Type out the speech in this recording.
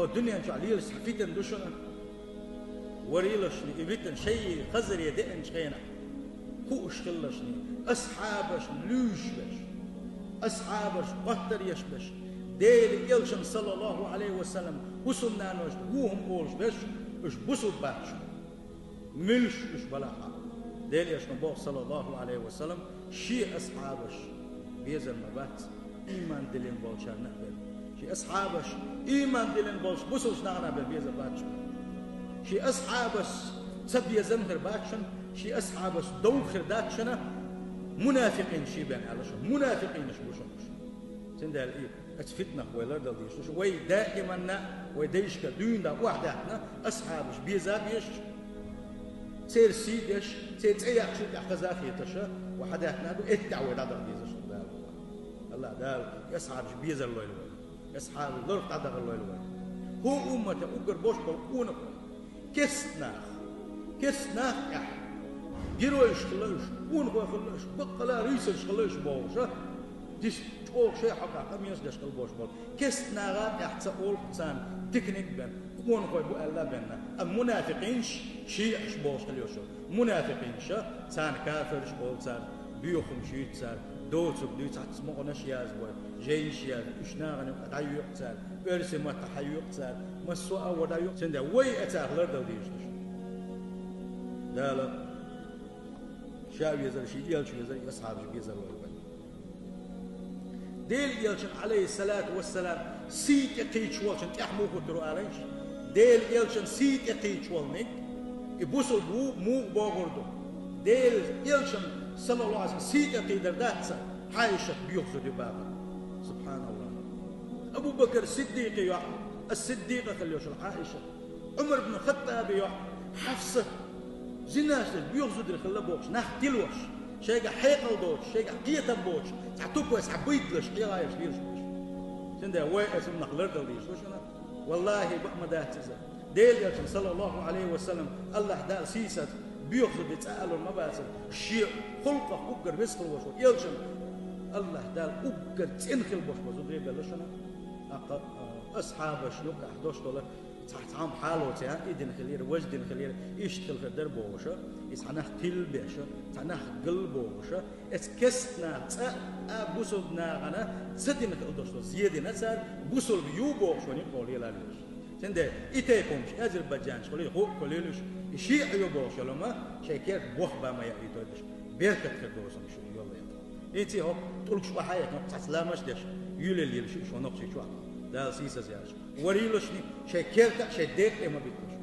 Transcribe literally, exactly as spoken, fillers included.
О, дуьнен чохь лелаш цхьа фитна ду шуна. Варийлашна и витан шайн хазаре деанчу хенахь, хууш хилалашна, асхьабашна луьйш берш, асхьабаш кхоттар еш берш, Делан элчан, саллаллаху Ӏалайхи ва саллам, бусулба наношна ву хӀума олуш берш, уьш бусулба бац шуна. Муьлш уьш балахь а, Делан элчано боху, саллаллаху Ӏалайхи ва саллам, шен асхьабаш безар ма бац, ийман диллина болчарна а бен. Шен асхьабаш, ийман диллина болчу бусулба нахана а бен безар бац шуна. Шен асхьабаш ца безам хир бац шуна, шен асхьабаш довха хир дац шуна, мунафикъин шен бен аьлла шуна. Мунафикъинаш бу шуна уьш. Цундела и Оцу фитнах вай лардала дезаш ду шу. Вай даиманна, вай дайшка дуьйна охьадаьхна, асхьабаш беза а безаш, церан сий деш, церан цӀе яккхаш тӀехь хаза а хеташ, охьадаьхна ду, эттехь вай дӀадала дезаш ду Дала. Аллах Дала и асхьабаш безар лойла вай. Асхьабаш ларх дӀадахар лойла вай. ХӀун уммата уггар бошбал къонах вай. Кест нах, кест нах тӀехь. Геройш хилла уьш, къонахой хилла уьш, баккъала рыцарш хилла уьш бохуша, дис чӀогӀа шайн хьокъехь къамелаш деш хилла бохуш болу. Кест наха тӀехь ца олу царна диканиг а бен, къонахой бу аьлла а бенна. Амма мунафикъинаш, шиъаш бохуш хилла йошу. Мунафикъинаша, царна кафираш олу цара, боьха хӀумаш юьйцу цара, доцург дуьйцу, хьаца мукъанаш язбой, жайнаш язбой, уьш нахана юкъа дӀайоькъу цара, оьрсийн маттахь хьайоькъу цара, массо а агӀор дӀайоькъу. Цундела вай а царах лардала дезаш ду шу. Дала Ша везар, шен элча везар, и асхьабаш безар вай вай. Делан элчан, Ӏалайхиссалату вассалам, сий тӀе кхийча волчун тӀехь муха хӀуттур ву алайша? Делан элчан сий тӀе кхийча волниг, и бусулба ву муха богӀур ду? Делан элчан, саллаллаху Ӏалайхи ва саллам, сий тӀе кхийдар дац ца, Ӏайшат боьха зуда ю бахар. Субханаллах. Абу Бакр Сиддикъи йоӀ, ас-Сиддикъа хилла йолуш йолу Ӏайшат. Ӏумар бну Хаттаби йоӀ Хьафса, зинаш деш боьха зударий хилла бохуш, нах тилош, шайгахь хьекъал доцуш, шайгахь кхетам боцуш, цхьа тупой схьа байдалаш, хьегӀайош лелаш бу уьш. Цундела вай оцу хӀуманах лардала дезаш ду шуна. Валлахи, баа ма дац иза. Делан элчан, саллаллаху Ӏалайхи ва саллам, Аллах Дала сийсаз боьха зударий цкъа алур ма бацара, шен гӀуллакхах уггар веза хилла волуш волу элчан Аллах Дала уггар цӀена хилла болуш болу зударий белла шуна. ТӀаккха, а, асхьабаш юккъехь дош долу, цхьа цхьамма хьалоцу ян, и дина хилира, важа дина хилира, иштта хила хир дара бохуша, и цхьа нах тилла беша, цхьа нах галла бохуша, эцу кестнах цкъа а бусулба нахана ца дина хила дош долу зен дина цара, бусулба ю бохуш ван юкъа лела лелаш. Цундела и тайпа хӀумаш, азербайджанаш хуьлий, хӀуъа хуьлий уьш, и шиъ ю бохуш йолу ма, шайн керта бох бан ма яийтойдаш, беркат хир долу сан шу йолла ян. Иций хӀокху тӀулгаш охьа а яхна, цхьаца ламаш а деш, юьлел йилла шу шу нохчий чохь. Дала сийсаз яш. Варийла шуна, шайн керта а, шайн декъа а ма битталаш.